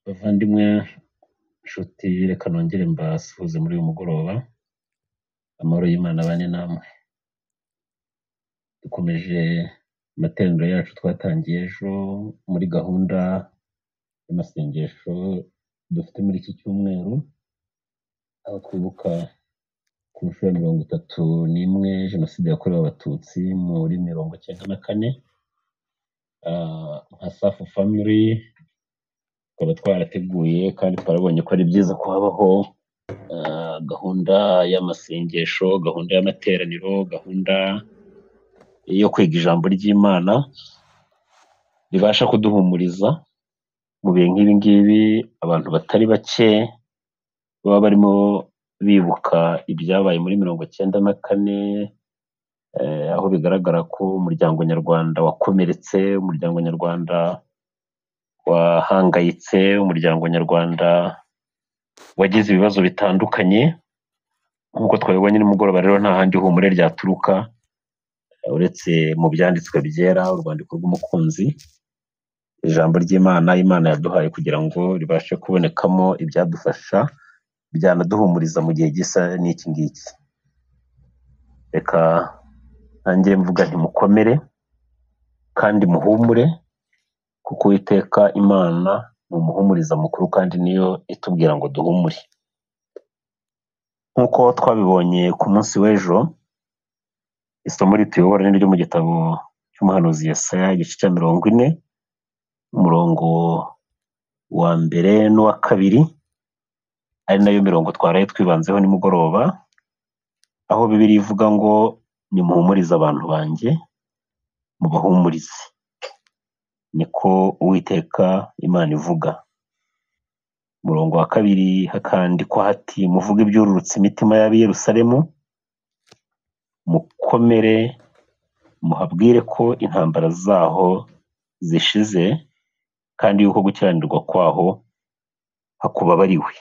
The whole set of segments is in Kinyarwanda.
Bavandimwe, nshuti, reka nongere mbasuhuze muri uyu mugoroba, amahoro y'Imana abane namwe. Dukomeje amateraniro yacu twatangiye ejo muri gahunda y'amasengesho dufite muri iki cyumweru, aho twibuka ku nshuro ya 31 Jenoside yakorewe Abatutsi muri 94, nka Safi Family tukaba twarateguye kandi twarabonye ko ari byiza ko habaho gahunda y'amasengesho, gahunda y'amateraniro, gahunda yo kwiga ijambo ry'Imana ribasha kuduhumuriza mu bihe nk'ibi ngibi. Abantu batari bake baba barimo bibuka ibyabaye muri 94, aho bigaragara ko umuryango nyarwanda wakomeretse, umuryango nyarwanda wahangayitse, umuryango nyarwanda wagize ibibazo bitandukanye. Nk'uko twabibonye nimugoroba rero, nta handi humure ryaturuka uretse mu byanditswe byera, urwandiko rw'umukunzi, ijambo ry'Imana Imana yaduhaye kugira ngo ribashe kubonekamo ibyadufasha, byanaduhumuriza mu gihe gisa n'iki ngiki. Reka ntangire mvuga nti mukomere kandi muhumure, kuko Uwiteka Imana ni umuhumuriza mukuru kandi niyo itubwira ngo duhumure. Nk'uko twabibonye ku munsi w'ejo, isomo rituyobora ni ryo mu gitabo cy'umuhanuzi Yesaya, igice cya 40, umurongo wa mbere n'uwa kabiri, ari nayo mirongo twaraye twibanzeho nimugoroba, aho Bibiliya ivuga ngo nimuhumurize abantu banjye, mubahumurize, niko Uwiteka Imana ivuga. Umurongo wa kabiri hakandikwa hati muvuge ibyururutse imitima y'ab'i Yerusalemu, mukomere, muhabwire ko intambara zaho zishize, kandi yuko gukiranirwa kwaho hakubabariwe.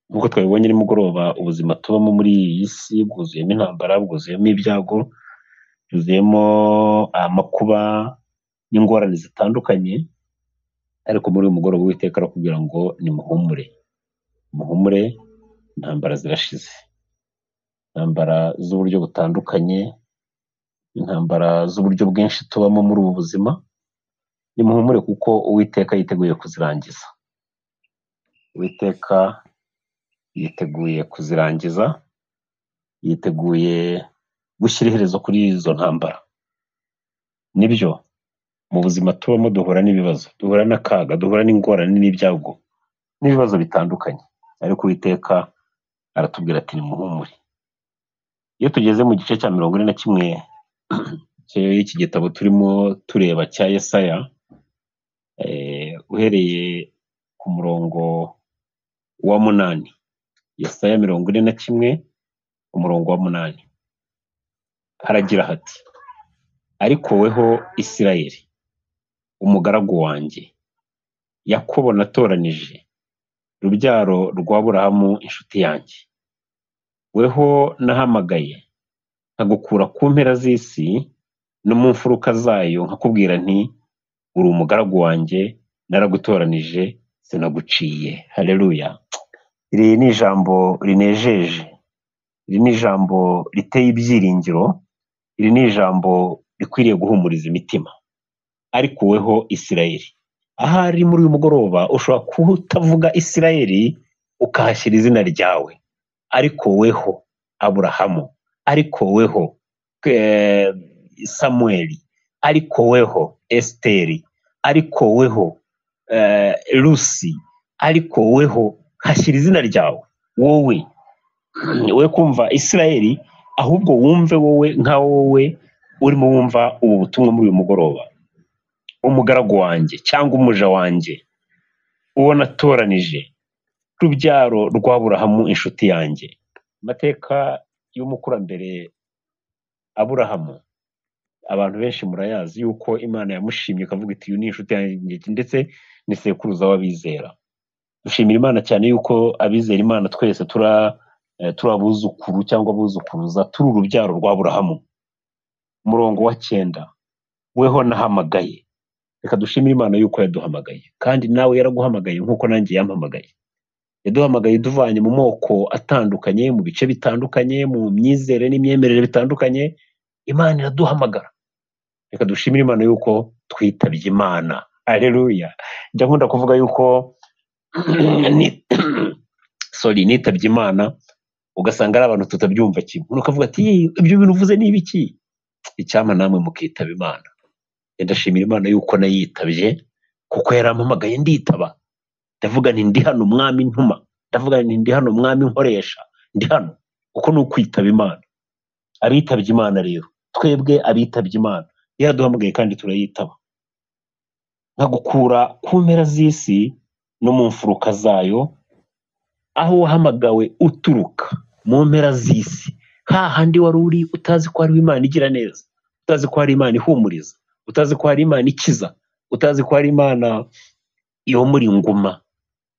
Nk'uko twabibonye nimugoroba, ubuzima tubamo muri iyi si bwuzuyemo intambara, bwuzuyemo ibyago, bwuzuyemo amakuba n'ingorane zitandukanye, ariko muri uyu mugoroba Uwiteka arakubwira ngo nimuhumure, muhumure, intambara zirashize. Intambara z'uburyo butandukanye, intambara z'uburyo bwinshi tubamo muri ubu buzima, nimuhumure kuko Uwiteka yiteguye kuzirangiza. Uwiteka yiteguye kuzirangiza, yiteguye gushyira iherezo kuri izo ntambara. Nibyo, mu buzima tubamo duhura n'ibibazo, duhura n'akaga, duhura n'ingorane n'ibyago n'ibibazo bitandukanye, ariko Uwiteka aratubwira ati nimuhumure. Iyo tugeze mu gice cya 41 cy'iki gitabo turimo tureba cya Yesaya, uhereye ku murongo wa 8, Yesaya 41 umurongo wa 8, haragira hati ariko weho Isirayeli, umugaragu wanjye, Yakobo natoranije, rubyaro rwa Aburahamu inshuti yanjye, weho nahamagaye nkagukura ku mpera z'isi no mu mfuruka zayo, nkakubwira nti uri umugaragu wanjye, naragutoranije sinaguciye. Haleluya! Iri ni ijambo rinejeje, iri ni ijambo riteye ibyiringiro, iri ni ijambo rikwiriye guhumuriza imitima. Ariko weho Isirayeli, ahari muri uyu mugoroba ushobora kutavuga Isirayeli ukahashyira izina ryawe, ariko weho Aburahamu, ariko weho Samueli, ariko weho Esiteri, ariko weho Rusi, ariko weho, hashyira izina ryawe wowe. We kumva Isirayeli, ahubwo wumve wowe nka wowe urimo wumva ubu butumwa muri uyu mugoroba. Umugaragu wanjye cyangwa umuja wanjye, uwo natoranije, rubyaro rwa Aburahamu inshuti yanjye. Amateka y'umukurambere Aburahamu abantu benshi murayazi yuko Imana yamushimye ikavuga iti uyu ni inshuti yanjye ndetse ni sekuruza w'abizera. Dushimira Imana cyane yuko abizera Imana twese turi abuzukuru cyangwa abuzukuruza, turi urubyaro rwa Aburahamu. Umurongo wa 9, weho nahamagaye Reka dushimire Imana yuko yaduhamagaye, kandi nawe yaraguhamagaye nk'uko nanjye yampamagaye. Yaduhamagaye duvanye mu moko atandukanye, mu bice bitandukanye, mu myizere n'imyemerere bitandukanye. Imana iraduhamagara. Reka dushimire Imana yuko twitabye Imana. Haleluya. Njya nkunda kuvuga yuko nitabye Imana, ugasanga ari abantu tutabyumva kimwe. Umuntu akavuga ati ibyo bintu uvuze ni ibiki? Icyampa namwe mukitaba Imana. Ndashimira Imana yuko nayitabye, kuko yarampamagaye nditaba. Ndavuga nti ndi hano mwami ntuma, ndavuga nti ndi hano mwami nkoresha, ndi hano. Uko ni ukwitaba Imana. Abitabye Imana rero, twebwe abitabye Imana, yaraduhamagaye kandi turayitaba. Nkagukura ku mpera z'isi no mu mfuruka zayo, aho wahamagawe uturuka mu mpera z'isi, hahandi wari uri utazi ko hari Imana igira neza, utazi ko hari Imana ihumuriza, utazi ko hari Imana ikiza, utazi ko hari Imana yomora inguma,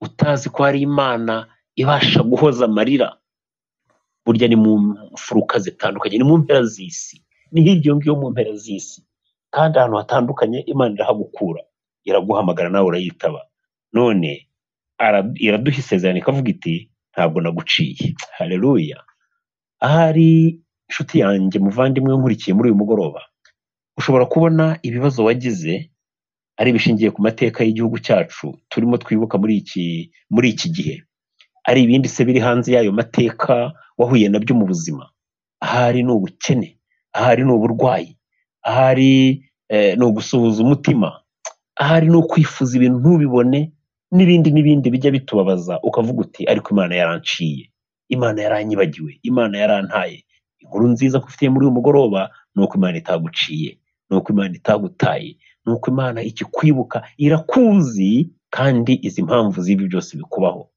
utazi ko hari Imana ibasha guhoza amarira. Burya ni mu mfuruka zitandukanye, ni mu mpera z'isi, ni hirya ngiyo mu mpera z'isi, kandi ahantu hatandukanye Imana irahagukura, iraguhamagara nawe urayitaba. None iraduha isezerano ikavuga iti ntabwo naguciye. Haleluya. Ahari inshuti yanjye muvandimwe nkurikiye muri uyu mugoroba, ushobora kubona ibibazo wagize ari ibishingiye ku mateka y'igihugu cyacu turimo twibuka muri iki gihe, ari ibindi se biri hanze y'ayo mateka wahuye nabyo mu buzima. Ahari ni ubukene, ahari ni uburwayi, ahari ni ugusuhuza umutima, ahari ni ukwifuza ibintu ntubibone, n'ibindi n'ibindi bijya bitubabaza, ukavuga uti ariko Imana yaranciye, Imana yaranyibagiwe, Imana yarantaye. Inkuru nziza kufitiye muri uyu mugoroba ni uko Imana itaguciye, ni uko Imana itagutaye, ni uko Imana ikikwibuka, irakuzi kandi izi mpamvu z'ibi byose bikubaho.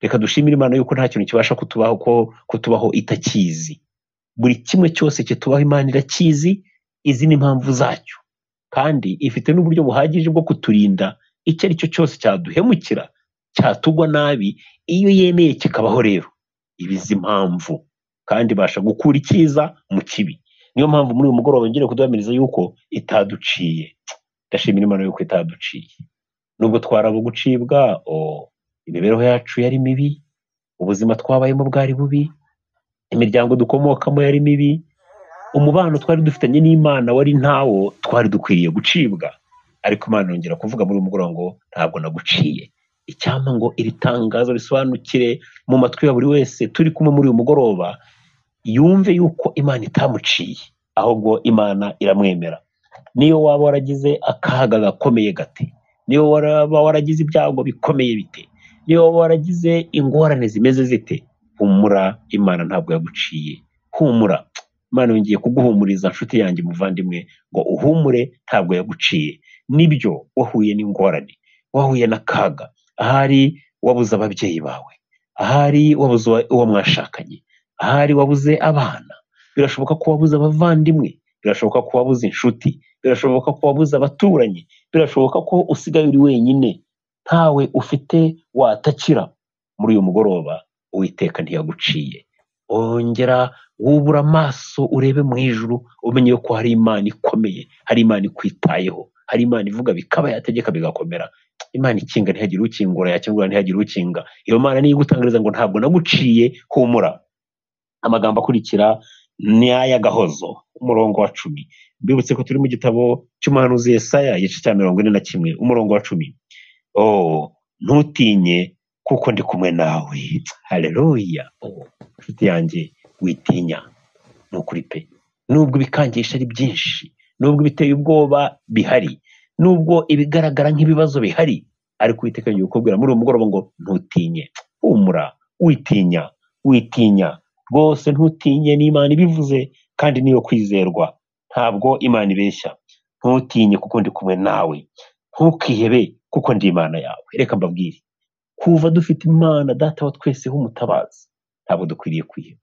Reka dushimire Imana yuko nta kintu kibasha kutubaho ko kutubaho itakizi. Buri kimwe cyose kitubaho Imana irakizi, izi ni impamvu zacyo, kandi ifite n'uburyo buhagije bwo kuturinda icyo ari cyo cyose cyaduhemukira, cyatugwa nabi. Iyo yemeye kikabaho rero ibizi impamvu, kandi ibasha gukura icyiza mu kibi. Niyo mpamvu muri uyu mugoroba ngiye kuduhamiriza yuko itaduciye. Ndashimira Imana yuko itaduciye. Nubwo twarabo gucibwa, imibereho yacu yari mibi, ubuzima twabayemo bwari bubi, imiryango dukomokamo yari mibi, umubano twari dufitanye n'Imana wari ntawo, twari dukwiriye gucibwa. Ariko Imana yongera kuvuga muri uyu mugoroba ngo ntabwo naguciye. Icyampa ngo iri tangazo risobanukire mu matwi ya buri wese turi kumwe muri uyu mugoroba, yumve yuko Imana itamuciye, ahubwo Imana iramwemera. Niyo waba waragize akaga gakomeye gate, niyo waba waragize ibyago bikomeye bite, niyo waba waragize ingorane zimeze zite, humura, Imana ntabwo yaguciye. Humura, Imana yongeye kuguhumuriza nshuti yanjye muvandimwe, ngo uhumure, ntabwo yaguciye. Nibyo wahuye n'ingorane, wahuye n'akaga, ahari wabuze ababyeyi bawe, ahari wabuze uwo mwashakanye, ahari wabuze abana, birashoboka ko wabuze abavandimwe, birashoboka ko wabuze inshuti, birashoboka ko wabuze abaturanyi, birashoboka ko usigaye uri wenyine, ntawe ufite watakira. Muri uyu mugoroba Uwiteka ntiyaguciye. Ongera wubura amaso urebe mu ijuru, umenye ko hari Imana ikomeye, hari Imana ikwitayeho, hari Imana ivuga bikaba, yategeka bigakomera. Imana ikinga ntihagire ukingura, yakingura ntihagire ukinga. Iyo Mana niyo igutangariza ngo ntabwo naguciye, humura. Amagambo akurikira ni ay'agahozo, umurongo wa 10. Mbibutse ko turi mu gitabo cy'umuhanuzi Yesaya, igice cya 41, umurongo wa 10. Ntutinye kuko ndi kumwe nawe. Haleluya. Nshuti yanjye witinya, ni ukuri pe. Nubwo ibikangisha ari byinshi, nubwo ibiteye ubwoba bihari, nubwo ibigaragara nk'ibibazo bihari, ariko Uwiteka yongeye kukubwira muri uyu mugoroba ngo ntutinye, humura, witinya, witinya rwose, ntutinye. Ni Imana ibivuze kandi niyo kwizerwa, ntabwo Imana ibeshya. Ntutinye kuko ndi kumwe nawe, ntukihebe kuko ndi Imana yawe. Reka mbabwire, kuva dufite Imana Data wa twese h'umutabazi, ntabwo dukwiriye kwiheba.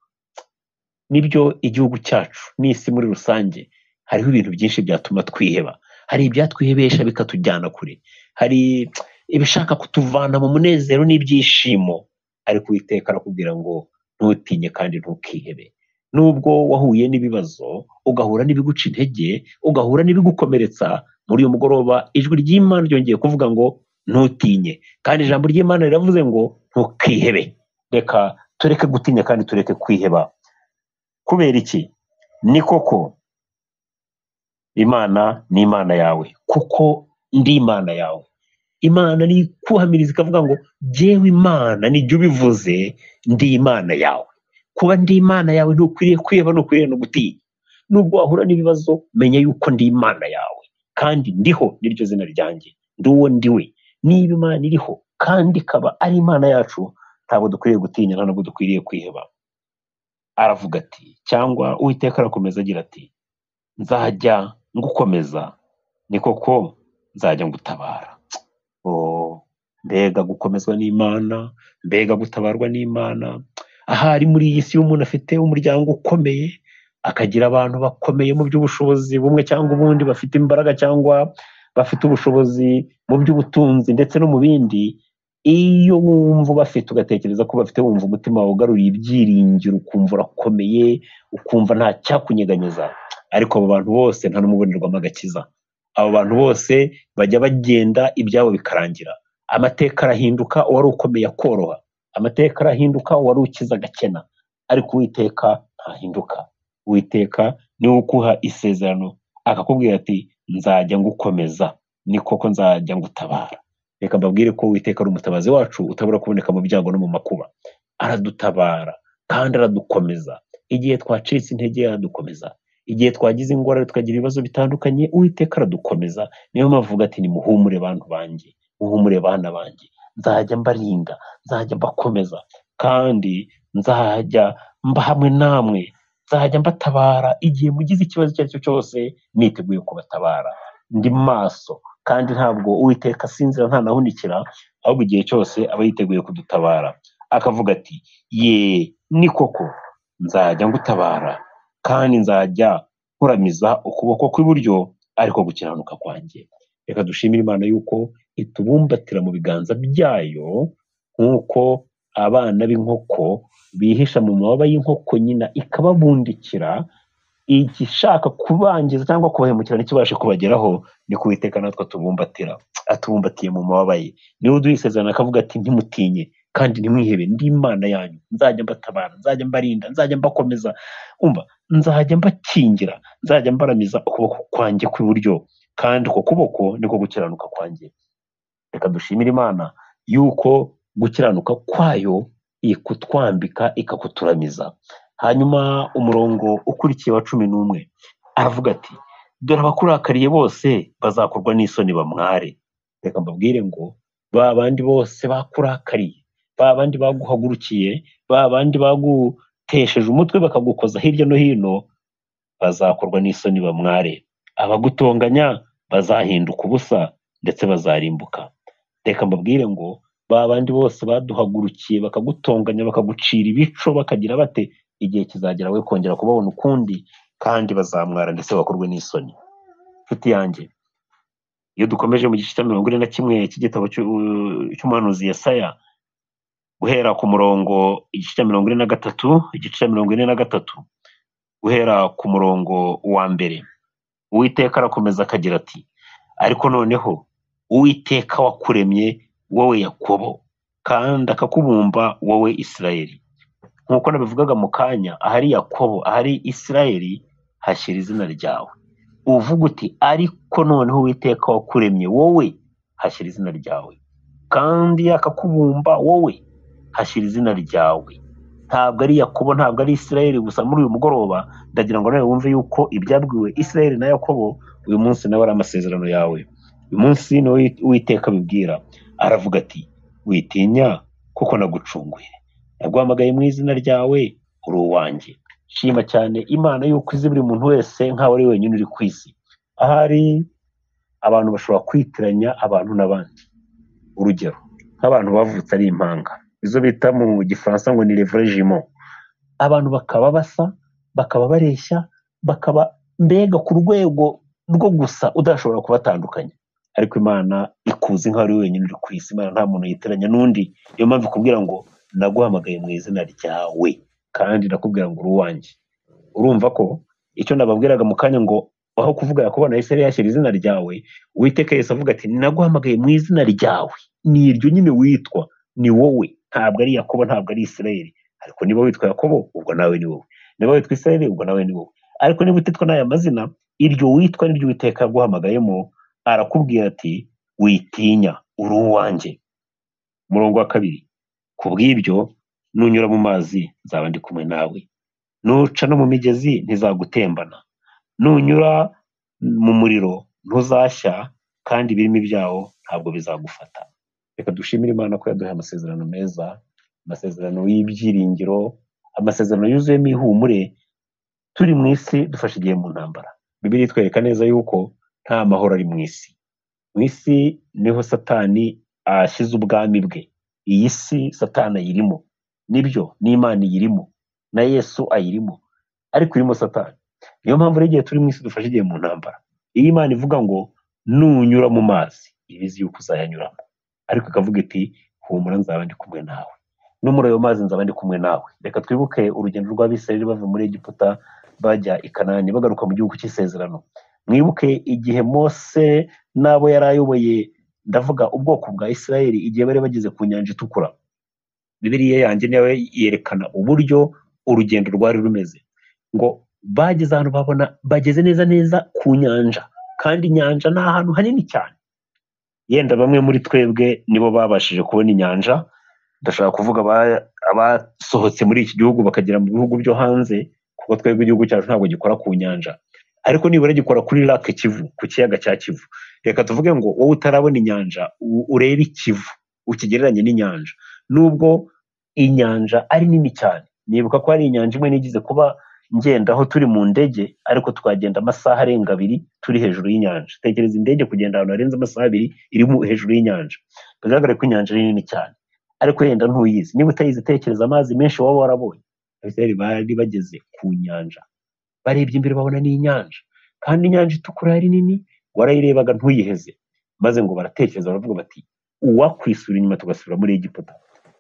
Nibyo igihugu cyacu n'isi muri rusange hariho ibintu byinshi byatuma twiheba, hari ibyatwihebesha bikatujyana kure, hari ibishaka kutuvana mu munezero n'ibyishimo, ariko Uwiteka arakubwira ngo ntutinye kandi ntukihebe. Nubwo wahuye n'ibibazo, ugahura n'ibiguca intege, ugahura n'ibigukomeretsa, Muri uyu mugoroba ijwi ry'Imana ryongeye kuvuga ngo ntutinye, kandi ijambo ry'Imana riravuze ngo ntukihebe. Reka tureke gutinya kandi tureke kwiheba. Kubera iki? Ni koko Imana ni Imana yawe, kuko ndi Imana yawe. Imana ni ikuhamiriza ikavuga ngo jyewe Imana nijye ubivuze, ndi Imana yawe. Kuba ndi Imana yawe ntukwiriye kwiheba, ntukwiriye no gutinya. Nubwo wahura n'ibibazo, menya yuko ndi Imana yawe, kandi ndiho, niryo zina ryanjye, ndi uwo ndiwe. Niba Imana iriho kandi ikaba ari Imana yacu, ntabwo dukwiriye gutinya, nta nubwo dukwiriye kwiheba. Aravuga ati, cyangwa Uwiteka arakomeza agira ati, nzajya ngukomeza, ni koko nzajya ngutabara. Mbega gukomezwa n'Imana, mbega gutabarwa n'Imana. Ahari muri iyi si umuntu afite umuryango ukomeye, akagira abantu bakomeye mu by'ubushobozi bumwe cyangwa ubundi, bafite imbaraga cyangwa bafite ubushobozi mu by'ubutunzi ndetse no mu bindi, iyo wumva bafite ugatekereza ko bafite, wumva umutima wawe ugaruriye ibyiringiro, ukumva urakomeye, ukumva nta cyakunyeganyeza. Ariko abo bantu bose nta n'umubonerwamo agakiza. Abo bantu bose bajya bagenda ibyabo bikarangira. Amateka arahinduka, uwari ukomeye akoroha. Amateka arahinduka, uwari ukiza agakena. Ariko Uwiteka ntahinduka. Uwiteka niwe ukuha isezerano, akakubwira ati nzajya ngukomeza, ni koko nzajya ngutabara. Reka mbabwire ko Uwiteka ari umutabazi wacu utabura kuboneka mu byago no mu makuba. Aradutabara kandi aradukomeza. Igihe twacitse intege aradukomeza. Igihe twagize ingorane tukagira ibibazo bitandukanye, Uwiteka aradukomeza. Niyo mpamvu avuga ati nimuhumure bantu banjye, muhumure bana banjye, nzajya mbarinda, nzajya mbakomeza, kandi nzajya mba hamwe namwe, nzajya mbatabara igihe mugize ikibazo icyo ari cyo cyose, niteguye kubatabara. Ndi maso, kandi ntabwo Uwiteka asinzira ntanahunikira, ahubwo igihe cyose aba yiteguye kudutabara. Akavuga ati ye ni koko nzajya ngutabara, kandi nzajya nkuramiza ukuboko kw'iburyo, ariko gukiranuka kwanjye. Reka dushimire Imana yuko itubumbatira mu biganza byayo, nk'uko abana b'inkoko bihisha mu mababa y'inkoko nyina ikababundikira, igishaka kubangiza cyangwa kubahemukira ntikibashe kubageraho, ni ko Uwiteka natwe atubumbatira, atubumbatiye mu mababa ye. Niwe uduha isezerano akavuga ati ntimutinye kandi ntimwihebe, ndi Imana yanyu, nzajya mbatabara, nzajya mbarinda, nzajya mbakomeza, umva, nzajya mbakingira, nzajya mbaramiza ukuboko kwanjye kw'iburyo, kandi uko kuboko niko gukiranuka kwanjye. Reka dushimire Imana yuko gukiranuka kwayo ikutwambika ikakuturamiza. Hanyuma umurongo ukurikiye wa 11 aravuga ati dore abakurakariye bose bazakorwa n'isoni bamware. Reka mbabwire ngo ba bandi bose bakurakariye, ba bandi baguhagurukiye, ba bandi bagutesheje umutwe bakagukoza hirya no hino, bazakorwa n'isoni bamware. Abagutonganya bazahinduka ubusa ndetse bazarimbuka. Reka mbabwire ngo ba bandi bose baduhagurukiye bakagutonganya, bakagucira ibico, bakagira bate, igihe kizagera we kongera kubabona ukundi, kandi bazamwara ndetse bakorwe n'isoni. Nshuti yanjye, iyo dukomeje mu gice cya 41 cy'igitabo cy'umuhanuzi Yesaya, guhera ku murongo igice cya 43, igice cya 43 guhera ku murongo wa 1, Uwiteka arakomeza akagira ati ariko noneho Uwiteka wakuremye wowe Yakobo, kandi akakubumba wowe Isirayeli. Nk'uko nabivugaga mu kanya, ahari Yakobo, ahari Isirayeli, hashyira izina ryawe. Uvuga uti ariko noneho Uwiteka wakuremye wowe, hashyira izina ryawe, kandi akakubumba wowe, hashyira izina ryawe. Ntabwo ari Yakobo, ntabwo ari Isirayeli gusa. Muri uyu mugoroba ndagira ngo nawe wumve yuko ibyabwiwe Isirayeli na Yakobo uyu munsi nawe ari amasezerano yawe. Uyu munsi niwe Uwiteka abibwira, aravuga ati witinya kuko nagucunguye, naguhamagaye mu izina ryawe, uri uwanjye. Shima cyane Imana yuko izi buri muntu wese nkaho ari wenyine uri ku isi. Ahari abantu bashobora kwitiranya abantu n'abandi. Urugero nk'abantu bavutse ari impanga, izo bita mu Gifaransa ngo ni les vrais jumeaux. Abantu bakaba basa, bakaba bareshya, bakaba mbega ku rwego rwo gusa udashobora kubatandukanya. Ariko Imana ikuzi nkaho ari wenyine uri ku isi. Imana nta muntu yitiranya n'undi. Niyo mpamvu ikubwira ngo naguhamagaye mu izina ryawe, kandi ndakubwira ngo uri uwanjye. Urumva ko icyo nababwiraga mu kanya ngo Aho kuvuga Yakobo na Isirayeli yashyira izina ryawe, Uwiteka Yesu avuga ati naguhamagaye mu izina ryawe, ni iryo nyine witwa, ni wowe, ntabwo ari Yakobo, ntabwo ari Isirayeli. Ariko niba witwa Yakobo ubwo nawe ni wowe, niba witwa Isirayeli ubwo nawe ni wowe. Ariko niba utitwa n'aya mazina, iryo witwa niryo Uwiteka yaguhamagayemo, arakubwira ati witinya, uri uwanjye. Umurongo wa 2, kubw'ibyo nunyura mu mazi nzaba ndi kumwe nawe, nuca no mu migezi ntizagutembana, nunyura mu muriro ntuzashya, kandi ibirimi byawo ntabwo bizagufata. Reka dushimire Imana ko yaduhaye amasezerano meza, amasezerano y'ibyiringiro, amasezerano yuzuyemo ihumure. Turi mu isi dufashe igihe mu ntambara. Bibiliya itwereka neza yuko nta mahoro ari mu isi. Mu isi niho Satani ashyize ubwami bwe. Iyi si Satani ayirimo, nibyo, n'Imana iyirimo, na Yesu ayirimo, ariko irimo Satani. Niyo mpamvu rero igihe turi mu isi dufashe igihe mu ntambara. Iyo Imana ivuga ngo nunyura mu mazi, iba izi yuko uzayanyuramo, ariko ikavuga iti humura nzaba ndi kumwe nawe, no muri ayo mazi nzaba ndi kumwe nawe. Reka twibuke urugendo rw'Abisirayeli bava muri Egiputa bajya i Kanani, bagaruka mu gihugu cy'isezerano. Mwibuke igihe Mose n'abo yari ayoboye, ndavuga ubwoko bwa Isirayeli, igihe bari bageze ku nyanja itukura. Bibiliya yanjye niyo yerekana uburyo urugendo rwari rumeze. Ngo bageze ahantu babona bageze neza neza ku nyanja, kandi inyanja ni ahantu hanini cyane. Yenda bamwe muri twebwe nibo babashije kubona inyanja, ndashaka kuvuga abasohotse muri iki gihugu bakagera mu bihugu byo hanze, kuko twebwe igihugu cyacu ntabwo gikora ku nyanja, ariko nibura gikora kuri Lake Kivu, ku kiyaga cya Kivu. Reka tuvuge ngo wowe utarabona inyanja, urebe Ikivu ukigereranye n'inyanja, nubwo inyanja ari nini cyane. Nibuka ko hari inyanja imwe nigize kuba ngendaho turi mu ndege, ariko twagenda amasaha arenga 2 turi hejuru y'inyanja. Tekereza indege kugenda ahantu harenze amasaha 2 iri hejuru y'inyanja. Bigaragara ko inyanja ari nini cyane, ariko yenda ntuyizi. Niba utayizi, tekereza amazi menshi waba warabonye. Abisirayeli bari bageze ku nyanja, barebye imbere babona ni inyanja, kandi inyanja itukura yari nini, warayirebaga ntuyiheze. Maze ngo baratekereza baravuga bati uwakwisura inyuma tugasubira muri Egiputa.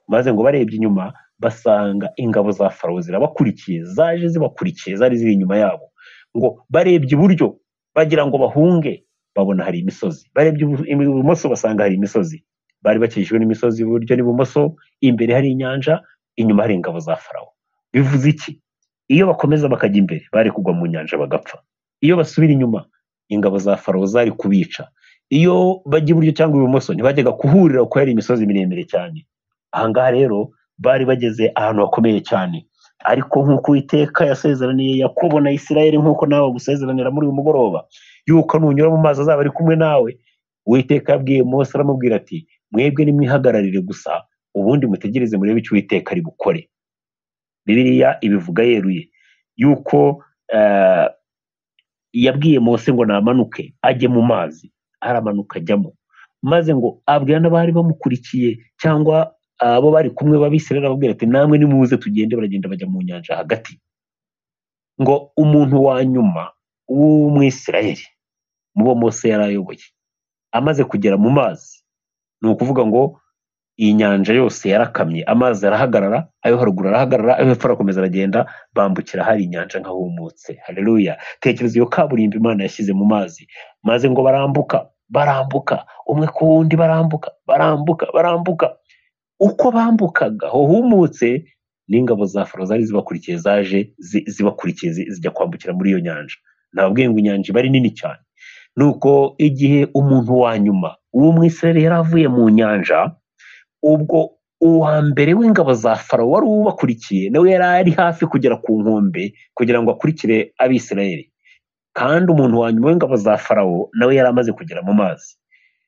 Maze ngo barebye inyuma basanga ingabo za Farawo zirabakurikiye, zaje zibakurikiye, zari ziri inyuma yabo. Ngo barebye iburyo bagira ngo bahunge, babona hari imisozi, barebye ibumoso basanga hari imisozi. Bari bakikijwe n'imisozi iburyo n'ibumoso, imbere hari inyanja, inyuma hari ingabo za Farawo. Bivuze iki? Iyo bakomeza bakajya imbere bari kugwa mu nyanja bagapfa. Iyo basubira inyuma ingabo za Farawo zari kubica. Iyo bajya iburyo cyangwa ibumoso ntibajyaga kuhurira kuko hari imisozi miremire cyane. Aha ngaha rero bari bageze ahantu hakomeye cyane. Ariko nk'uko Uwiteka yasezeraniye Yakobo na Isirayeli, nk'uko nawe agusezeranira muri uyu mugoroba, yuko nunyura mu mazi azaba ari kumwe nawe. Uwiteka yabwiye Mose aramubwira ati mwebwe nimwihagararire gusa, ubundi mutegereze murebe icyo Uwiteka ari bukore. Bibiliya ibivuga yeruye yuko yabwiye Mose ngo namanuke ajye mu mazi, aramanuka ajyamo. Maze ngo abwira n'abari bamukurikiye cyangwa abo bari kumwe b'Abisirayeli, arababwira ati namwe nimuze tugende. Baragenda bajya mu nyanja hagati. Ngo umuntu wa nyuma w'Umwisirayeli mu bo Mose yari ayoboye amaze kugera mu mazi, ni ukuvuga ngo iyi nyanja yose yarakamye, amazi arahagarara, ayo haruguru arahagarara, ayo hepfo arakomeza aragenda, bambukira hari inyanja nk'ahumutse. Haleluya! Tekereza iyo kaburimbo Imana yashyize mu mazi. Maze ngo barambuka, barambuka umwe ku wundi, barambuka, barambuka, barambuka. Uko bambukaga aho humutse, n'ingabo za Farawo zari zibakurikiye zaje zibakurikiye zijya kwambukira muri iyo nyanja. Nababwiye ngo inyanja iba ari nini cyane. Nuko igihe umuntu wa nyuma w'Umwisirayeli yari avuye mu nyanja, ubwo uwa mbere w'ingabo za Farawo wari ubakurikiye nawe yari ari hafi kugera ku nkombe kugira ngo akurikire Abisirayeli, kandi umuntu wa nyuma w'ingabo za Farawo nawe yari amaze kugera mu mazi.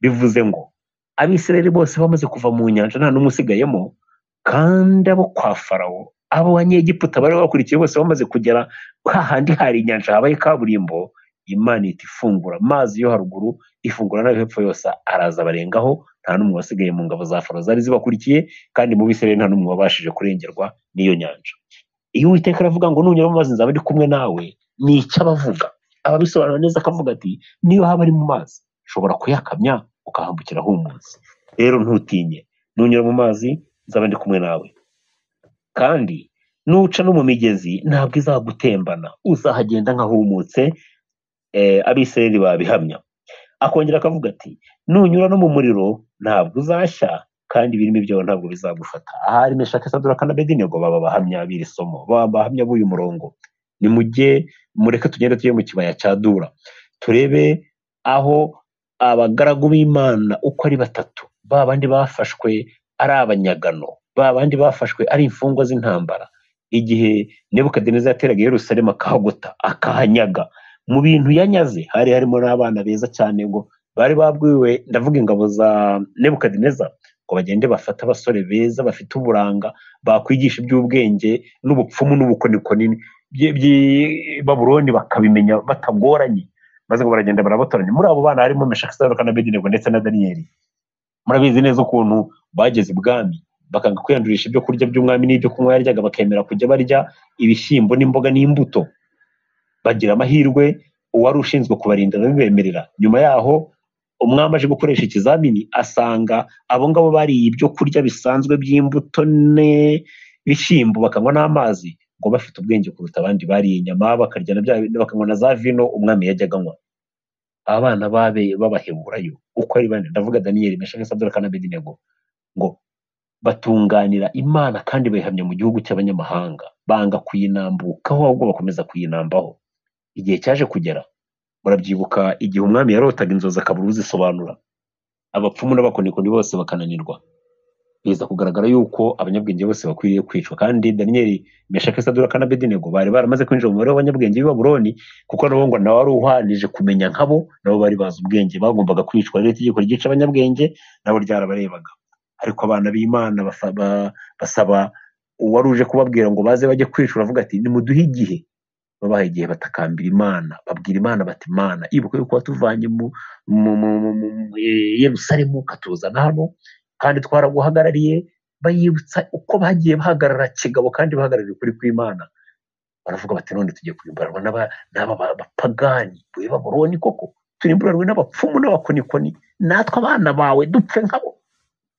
Bivuze ngo Abisirayeli bose bamaze kuva mu nyanja nta n'umwe usigayemo, kandi abo kwa Farawo, abo Banyegiputa bari bakurikiye bose bamaze kugera hahandi hari inyanja habaye kaburimbo. Imana ihita ifungura amazi yo haruguru, ifungura n'ayo hepfo yose, araza barengaho, nta n'umwe wasigaye mu ngabo za Farawo zari zibakurikiye, kandi mu Bisirayeli nta n'umwe wabashije kurengerwa n'iyo nyanja. Iyo Uwiteka aravuga ngo nunyura mu mazi nzaba ndi kumwe nawe, ni icyo abavuga. Ababisobanura neza akavuga ati niyo haba ari mu mazi ushobora kuyakamya ukahambukira humutse. Rero ntutinye, nunyura mu mazi nzaba ndi kumwe nawe, kandi nuca no mu migezi ntabwo izagutembana, uzahagenda nk'ahumutse. Abisirayeli babihamya. Akongera akavuga ati nunyura no mu muriro ntabwo uzashya, kandi ibirimi byawe ntabwo bizagufata. Ahari Meshaki, Saduraka na Abedenego baba abahamya b'iri somo, baba abahamya b'uyu murongo. Nimujye mureke tugende tujye mu kibaya cya Dura, turebe aho abagaragu b'Imana uko ari batatu, ba bandi bafashwe ari abanyagano, ba bandi bafashwe ari imfungwa z'intambara, igihe Nebukadineza yateraga i Yerusalemu akahagota akahanyaga, mu bintu yanyaze hari harimo n'abana beza cyane, ngo bari babwiwe, ndavuga ingabo za Nebukadineza, ngo bagende bafate abasore beza bafite uburanga, bakwigisha iby'ubwenge n'ubupfumu n'ubukonikoni by'i Babuloni, bakabimenya batagoranye. Maze ngo baragenda barabatoranya. Muri abo bana harimo Meshaki, Saduraka na Abedenego ndetse na Daniyeli. Murabizi neza ukuntu bageze ibwami bakanga kwiyandurisha ibyo kurya by'umwami n'ibyo kunywa yaryaga, bakemera kujya barya ibishyimbo n'imboga n'imbuto. Bagira amahirwe, uwari ushinzwe kubarinda arabibemerera. Nyuma yaho umwami aje gukoresha ikizamini, asanga abo ngabo bariye ibyo kurya bisanzwe by'imbuto n'ibishyimbo bakanywa n'amazi, ngo bafite ubwenge kuruta abandi bariye inyama bakarya na bya bakanywa na za vino umwami yajyaga anywa. Abana babe b'Abaheburayo uko ari bane, ndavuga Daniyeli, Meshaki, Saduraka na Abedenego, ngo batunganira Imana kandi bayihamya mu gihugu cy'abanyamahanga, banga kuyinambukaho ahubwo bakomeza kuyinambaho. Igihe cyaje kugera, murabyibuka igihe umwami yarotaga inzozi akabura uzisobanura, abapfumu n'abakonikoni bose bakananirwa. Biza kugaragara yuko abanyabwenge bose bakwiriye kwicwa, kandi Daniyeli, Meshaki, Saduraka na Abedenego bari baramaze kwinjira mu mubare w'abanyabwenge b'i Babuloni, kuko nabo ngo nawe wari uhwanije kumenya nkabo, nabo bari bazi ubwenge, bagombaga kwicwa. Rero itegeko ryica abanyabwenge nabo ryarabarebaga. Ariko abana b'Imana basaba uwari uje kubabwira ngo baze bajye kwicwa, aravuga ati nimuduhe igihe. Babaha igihe, batakambira Imana, babwira Imana bati Imana ibuka yuko watuvanye mu Yerusalemu ukatuzana hano, kandi twaraguhagarariye. Bayibutsa uko bagiye bahagarara kigabo kandi bahagarariye ukuri kw'Imana. Baravuga bati none tugiye kurimburanwa n'aba bapagani b'i Babuloni koko, turimburanwe n'abapfumu n'abakonikoni, natwe abana bawe dupfe nkabo.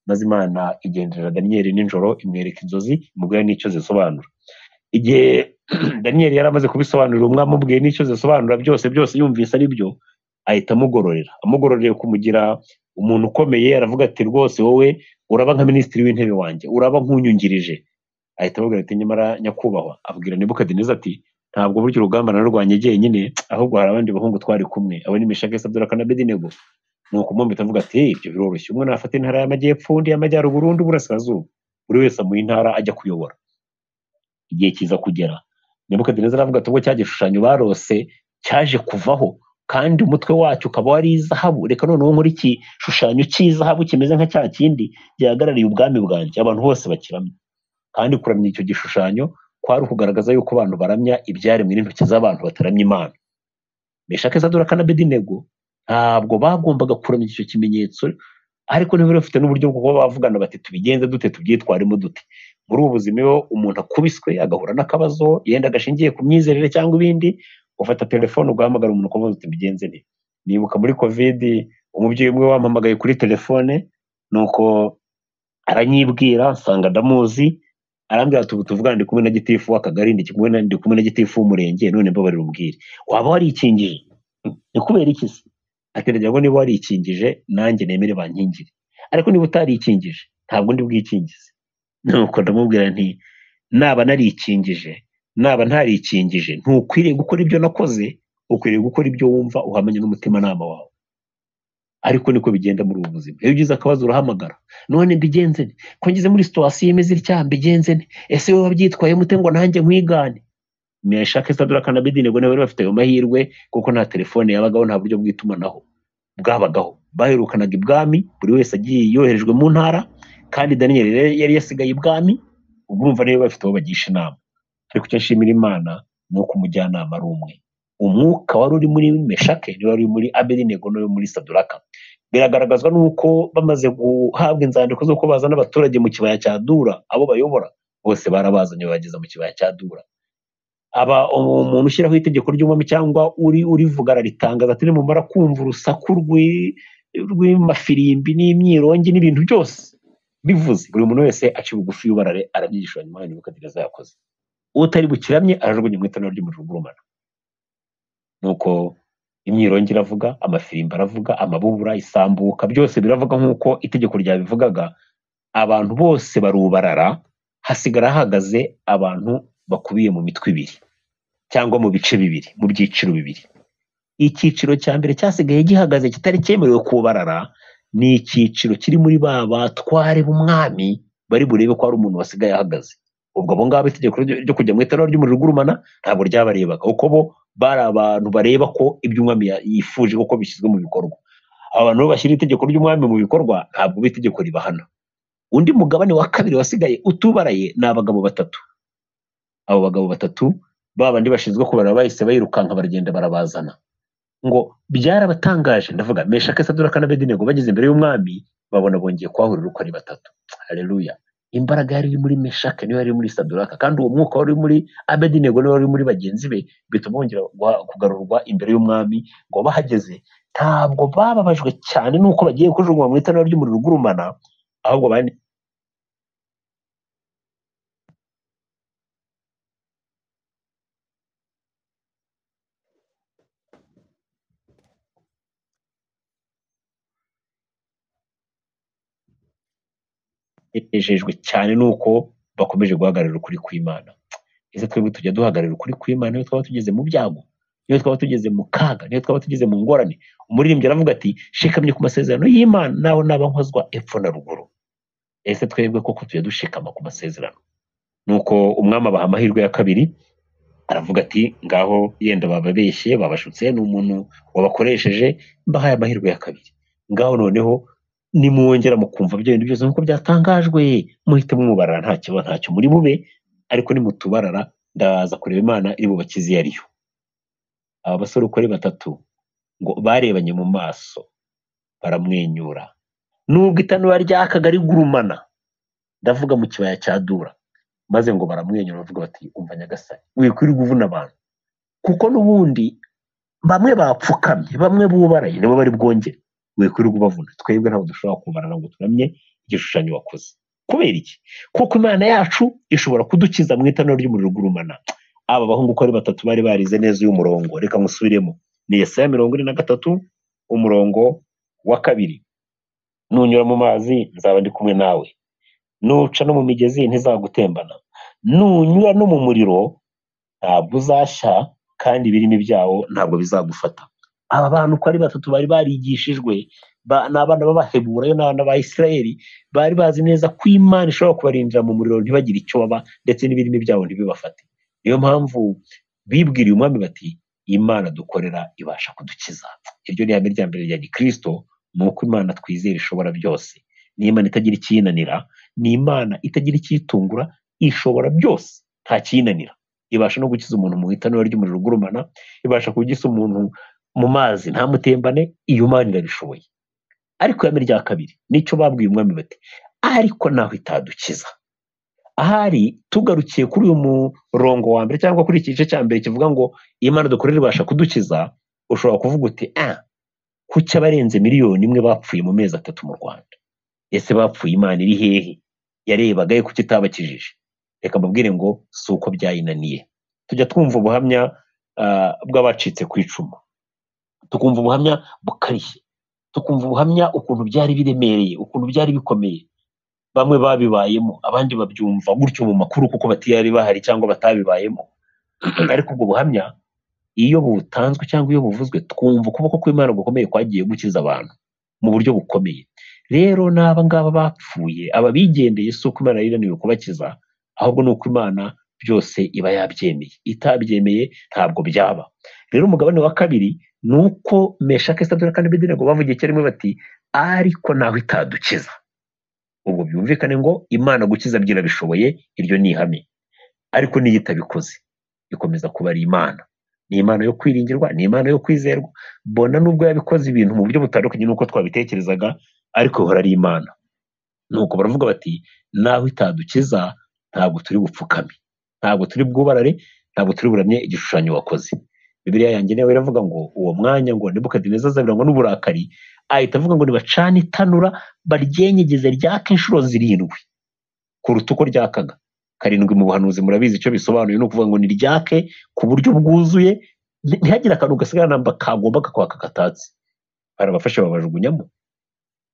Maze Imana igenderera Daniyeli nijoro, imwereka inzozi, imubwira n'icyo zisobanura. Igihe Daniyeli yari amaze kubisobanurira umwami, amubwiye n'icyo zisobanura byose byose yumvise ari byo, ahita amugororera. Amugororeye kumugira umuntu ukomeye, aravuga ati rwose wowe uraba nka minisitiri w'intebe wanjye, uraba nk'unyungirije. Ahita amubwira ati nyamara nyakubahwa, abwira Nebukadineza ati ntabwo burya urugamba narurwanye jyenyine, ahubwo hari abandi bahungu twari kumwe, abo ni Meshaki, Saduraka na Abedenego. Nuko umwami avuga ati ibyo biroroshye, umwe nafata intara y'amajyepfo, undi y'amajyaruguru, undi uburasirazuba, buri wese amuha intara ajya kuyobora. Igihe kiza kugera, Nebukadineza aravuga ati ubwo cya gishushanyo barose cyaje kuvaho, kandi umutwe wacyo ukaba wari izahabu, reka noneho nkore igishushanyo cy'izahabu kimeze nka cya kindi gihagarariye ubwami bwanjye, abantu bose bakiramya. Kandi kuramya icyo gishushanyo kwari ukugaragaza yuko abantu baramya ibyaremwe n'intoki z'abantu, bataramya Imana. Meshaki, Saduraka na Abedenego ntabwo bagombaga kuramya icyo kimenyetso, ariko ntibari bafite n'uburyo bwo kuba bavugana bati tubigenze dute, tubyitwaremo dute. Muri ubu buzima iyo umuntu akubiswe agahura n'akabazo yenda gashingiye ku myizerere cyangwa ibindi, ufata telefone ugahamagara umuntu ukamubaza uti mbigenze nte. Nibuka muri covid umubyeyi umwe wampamagaye kuri telefone, nuko aranyibwira nsanga ndamuzi, arambwira ati ubu tuvugana ndi kumwe na gitifu w'akagari, ndi kumwe na gitifu w'umurenge, none mbabarira umbwire waba warikingije? Ni kubera iki se? Ati ndagira ngo niba warikingije nanjye nemere bankingire, ariko niba utarikingije ntabwo ndi bwikingize. Nuko ndamubwira nti naba narikingije naba ntarikingije, ntukwiriye gukora ibyo nakoze, ukwiriye gukora ibyo wumva uhamanye n'umutimanama wawe. Ariko niko bigenda muri ubu buzima. Iyo ugize akabazo urahamagara, none mbigenze nte? Ko ngeze muri situation imeze itya mbigenze nte? Ese wowe wabyitwayemo ute ngo nanjye nkwigane? Meshaki, Saduraka na Abedenego nibo bari bafite ayo mahirwe, kuko nta telefone yabagaho, nta buryo bw'itumanaho bwabagaho. Baherukanaga ibwami, buri wese agiye yoherejwe mu ntara, kandi Daniyeli yari yasigaye ibwami, ubwo urumva niba bafite abo bagisha inama. Ariko icyo nshimira Imana ni uko umujyanama ari umwe. Umwuka wari uri muri Meshaki niwe wari uri muri Abedenego n'uri muri Saduraka. Biragaragazwa n'uko bamaze guhabwa inzandiko z'uko bazana abaturage mu kibaya cya Dura, abo bayobora bose barabazanye babageza mu kibaya cya Dura. Aba umuntu ushyiraho itegeko ry'umwami cyangwa urivuga araritangaza ati nimumara kumva urusaku rw'amafirimbi n'imyirongi n'ibintu byose bivuze, buri muntu wese aca bugufi y'ubarare arabyigisha nyuma Nebukadineza yakoze. Utari bukiramye arajugunya mu itanura ry'umuriro ugurumana. Nuko Imyirongi iravuga, amafirimbi aravuga, amabubura, isambuka, byose biravuga nk'uko itegeko ryabivugaga. Abantu bose barubarara, hasigara hahagaze abantu bakubiye mu mitwe ibiri cyangwa mu bice bibiri, mu byiciro bibiri. Icyiciro cya mbere cyasigaye gihagaze kitari cyemerewe kubarara ni icyiciro kiri muri ba batware b'umwami bari burebe ko hari umuntu wasigaye ahagaze. Ubwo abo ngabo itegeko ryo kujya mu itanura ry'umuriro ugurumana ntabwo ryabarebaga, kuko bo bari abantu bareba ko ibyo umwami yifuje koko bishyizwe mu bikorwa. Abantu bashyira itegeko ry'umwami mu bikorwa ntabwo itegeko ribahana. Undi mugabane wa kabiri wasigaye utubaraye ni abagabo batatu. Abo bagabo batatu babandi bashinzwe kubara bahise bayirukanka baragenda barabazana. Ngo byarabatangaje, ndavuga Meshaki, Saduraka na Abedenego bageze imbere y'umwami babona bongeye kuhahurira uko ari batatu. Haleluya! Imbaraga yari muri Meshaki niyo yari muri Saduraka, kandi uwo mwuka wari muri Abedenego niwo wari muri bagenzi be, bituma bongera kugarurwa imbere y'umwami. Ngo bahageze ntabwo bababajwe cyane nuko bagiye kujugunywa mu itanura ry'umuriro ugurumana, ahubwo banejejwe cyane nuko bakomeje guhagararira ukuri kw'Imana. Ese twebwe tujya duhagararira ukuri kw'Imana niyo twaba tugeze mu byago, niyo twaba tugeze mu kaga, niyo twaba tugeze mu ngorane? Umuririmbyi aravuga ati shikamye ku masezerano y'Imana naho naba nkozwa epfo na ruguru. Ese twebwe koko tujya dushikama ku masezerano? Nuko umwami abaha amahirwe ya kabiri, aravuga ati ngaho yenda bababeshye, babashutse, ni umuntu wabakoresheje, mbahaye amahirwe ya kabiri, ngaho noneho nimwongera mukumva byo bintu byose nk'uko byatangajwe, muhite mwubarara, nta kibazo, ntacyo muri bube, ariko nimutubarara ndaza kureba Imana iri bubakize iyo ariyo. Aba basore uko ari batatu ngo barebanye mu maso baramwenyura, nubwo itanura ryakaga rigurumana, ndavuga mu kibaya cya Dura, maze ngo baramwenyura bavuga bati umva Nyagasani, wikwirirwa uvuna abantu, kuko n'ubundi bamwe bapfukamye, bamwe bubaraye, nibo bari bwongere, wikwirirwa ubavuna, twebwe ntabwo dushobora kubarara ngo turamye igishushanyo wakoze. Kubera iki? Kuko Imana yacu ishobora kudukiza mu itanura ry'umuriro ugurumana. Aba bahungu uko ari batatu bari barize neza uyu murongo, reka musubiremo. Ni Yesaya 43 umurongo wa 2. Nunyura mu mazi nzaba ndi kumwe nawe, nuca no mu migezi ntizagutembana, nunyura no mu muriro ntabwo uzashya, kandi ibirimi byawo ntabwo bizagufata. Aba bantu uko ari batatu bari barigishijwe, ni abana b'Abaheburayo n'abana ba Isirayeli, bari bazi neza ko Imana ishobora kubarindira mu muriro ntibagire icyo baba, ndetse n'ibirimi byabo ntibibafate. Niyo mpamvu bibwiriye umwami bati Imana dukorera ibasha kudukiza. Iryo ni ihame rya mbere rya Gikristo, ni uko Imana twizera ishobora byose. Ni Imana itagira icyinanira, ni Imana itagira icyitungura, ishobora byose, nta cyinanira. Ibasha no gukiza umuntu mu itanura ry'umuriro ugurumana, ibasha kugiza umuntu mu mazi ntamutembane, iyo Imana irabishoboye. Ariko ihame rya kabiri nicyo babwiye umwami bati ariko naho itadukiza. Ahari tugarukiye kuri uyu murongo wa mbere cyangwa kuri iki gice cya mbere kivuga ngo Imana dukorera ibasha kudukiza, ushobora kuvuga uti kuki abarenze 1 miliyoni bapfuye mu mezi 3 mu Rwanda? Ese bapfuye Imana iri hehe? Yarebaga ye kuki itabakijije? Reka mbabwire ngo si uko byayinaniye. Tujya twumva ubuhamya bw'abacitse ku icumu, tukumva ubuhamya bukarishye, tukumva ubuhamya ukuntu byari biremereye, ukuntu byari bikomeye. Bamwe babibayemo, abandi babyumva gutyo mu makuru kuko batari bahari cyangwa batabibayemo. Ariko ubwo buhamya iyo butanzwe cyangwa iyo buvuzwe, twumva ukuboko kw'Imana gukomeye kwagiye gukiza abantu mu buryo bukomeye. Rero n'aba ngaba bapfuye, aba bigendeye, si uko Imana yari kubakiza, ahubwo ni uko Imana byose iba yabyemeye. Itabyemeye ntabwo byaba. Rero umugabane wa kabiri ni uko Meshaki, Saduraka na Abedenego bavugiye icyarimwe bati ariko naho itadukiza. Ubwo byumvikane ngo Imana gukiza byirabishoboye, iryo ni ihame. Ariko niyo itabikoze ikomeza kuba ari Imana. Ni Imana yo kwiringirwa, ni Imana yo kwizerwa. Bona nubwo yabikoze ibintu mu buryo butandukanye n'uko twabitekerezaga, ariko ihora ari Imana. Nuko baravuga bati naho itadukiza ntabwo turi bupfukame, ntabwo turi bwubarare, ntabwo turi buramye igishushanyo wakoze. Bibiliya yanjye nawe iravuga ngo uwo mwanya ngo Nebukadineza azabirangwa n'uburakari, ahita avuga ngo nibacane itanura baryenyegeze ryaka inshuro 7 kuruta uko ryakaga. 7 mu buhanuzi murabizi icyo bisobanuye, ni ukuvuga ngo niryake ku buryo bwuzuye, Ntihagire akantu gasigara namba kagomba kwaka katatse. Barabafashe babajugunyamo.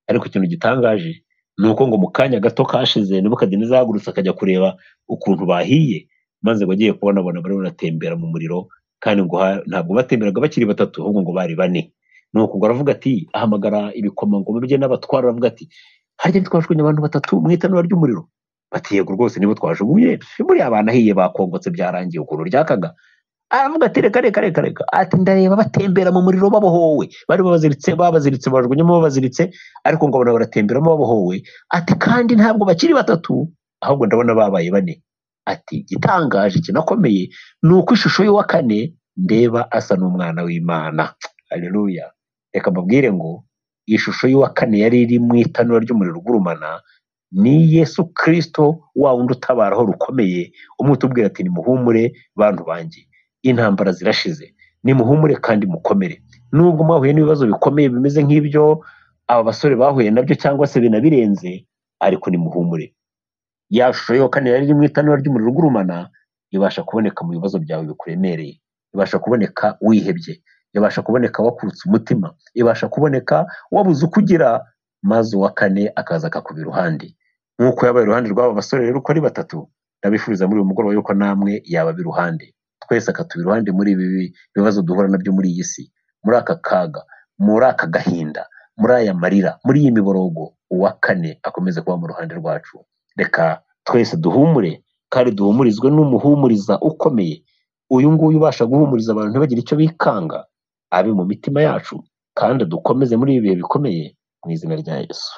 Ariko ikintu gitangaje ni uko ngo mu kanya gato kashize Nebukadineza yahagurutse akajya kureba ukuntu bahiye, maze ngo agiye kubona abona barimo baratembera mu muriro, kandi ngo ntabwo batemberaga bakiri batatu, ahubwo ngo bari bane. Nuko ngo aravuga ati, ahamagara ibikomangoma bye n'abatwara, aravuga ati, harya ntitwajugunye abantu batatu mu itanura ry'umuriro? Bati yego rwose nibo twajugunye, buriya banahiye bakongotse byarangiye ukuntu ryakaga. Aravuga ati reka reka reka reka, ati ndareba batembera mu muriro babohowe, bari babaziritse, babaziritse bajugunyemo babaziritse, ariko ngo abona baratemberamo babohowe. Ati kandi ntabwo bakiri batatu, ahubwo ndabona babaye bane. Ati igitangaje kinakomeye ni uko ishusho y'uwa kane ndeba asa n'umwana w'Imana. Haleluya. Reka mbabwire ngo ishusho y'uwa kane yari iri mu itanura ry'umuriro ugurumana ni Yesu Kristo, wa wundi utabara aho rukomeye, umwe utubwira ati nimuhumure bantu banjye, intambara zirashize, nimuhumure kandi mukomere. Nubwo mwahuye n'ibibazo bikomeye bimeze nk'ibyo aba basore bahuye nabyo cyangwa se binabirenze, ariko nimuhumure. Ya shusho y'uwa kane yari iri mu itanura ry'umuriro ugurumana ibasha kuboneka mu bibazo byawe bikuremereye, ibasha kuboneka wihebye, ibasha kuboneka wakutse umutima, ibasha kuboneka wabuze uko ugira, maze uwa kane akaza akakuba iruhande. Nk'uko yabaye iruhande rw'aba basore rero uko ari batatu, ndabifuriza muri uyu mugoroba yuko namwe yababa iruhande, twese akatuba iruhande muri ibi bibazo duhura nabyo muri iyi si, muri aka kaga, muri aka gahinda, muri aya marira, muri iyi miborogo, uwa kane akomeze kuba mu ruhande rwacu. Reka twese duhumure kandi duhumurizwe n'umuhumuriza ukomeye, uyu nguyu ubasha guhumuriza abantu ntibagire icyo bikanga, abe mu mitima yacu kandi dukomeze muri ibi bihe bikomeye mu izina rya Yesu.